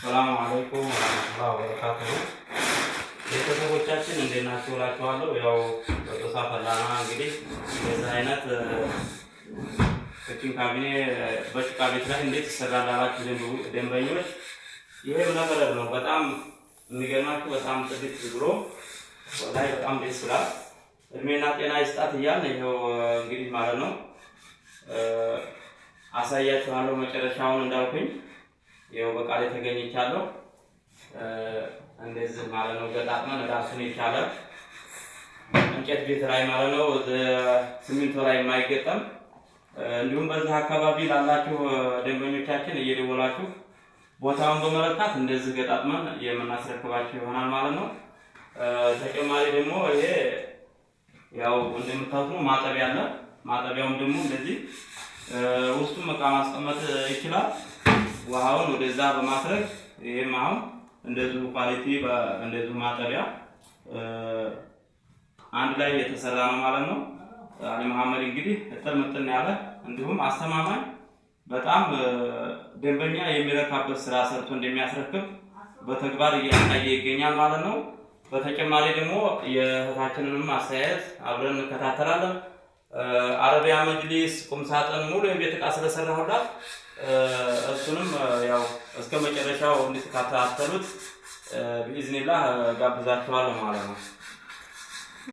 ሰላሙ አለይኩም ወራህመቱላሂ ወበረካቱሁ። ቤተሰቦቻችን እንዴት ናችሁ እላችኋለሁ። ያው በጦሳ ፈላና እንግዲህ እንደዚህ አይነት kitchen cabinet በጭቃ ቤት ላይ እንዴት ይሰራል ላላችሁ ደንበኞች ይሄ እብነበረድ ነው። በጣም የሚገርማችሁ በጣም ጽድት ብሎ ላይ በጣም ደስ ይላል። እድሜና ጤና ይስጣት እያልን ይኸው እንግዲህ ማለት ነው አሳያችኋለሁ መጨረሻውን እንዳልኩኝ ይኸው በቃል ተገኝቻለሁ። እንደዚህ ማለት ነው ገጣጥመን ራሱን የቻለ እንጨት ቤት ላይ ማለት ነው ሲሚንቶ ላይ የማይገጠም፣ እንዲሁም በዚህ አካባቢ ላላችሁ ደንበኞቻችን እየደወላችሁ ቦታውን በመለካት እንደዚህ ገጣጥመን የምናስረክባችሁ ይሆናል ማለት ነው። ተጨማሪ ደግሞ ይሄ ያው እንደምታዩት ነው፣ ማጠቢያ አለ። ማጠቢያውም ደግሞ እንደዚህ ውስጡም እቃ ማስቀመጥ ይችላል። ውሃውን ወደዛ በማስረግ ይሄም አሁን እንደዚሁ quality እንደዚሁ ማጠቢያ አንድ ላይ የተሰራ ነው ማለት ነው። አሊ መሐመድ እንግዲህ እጥር ምጥን ያለ እንዲሁም አስተማማኝ በጣም ደንበኛ የሚረካበት ስራ ሰርቶ እንደሚያስረክብ በተግባር እያሳየ ይገኛል ማለት ነው። በተጨማሪ ደግሞ የእህታችንንም አስተያየት አብረን እንከታተላለን። አረቢያ መጅሊስ፣ ቁምሳጥን፣ ሙሉ የቤት ዕቃ ስለሰራሁላት እሱንም ያው እስከ መጨረሻው እንድትከታተሉት ቢኢዝኒላህ ጋብዛችኋለሁ ማለት ነው።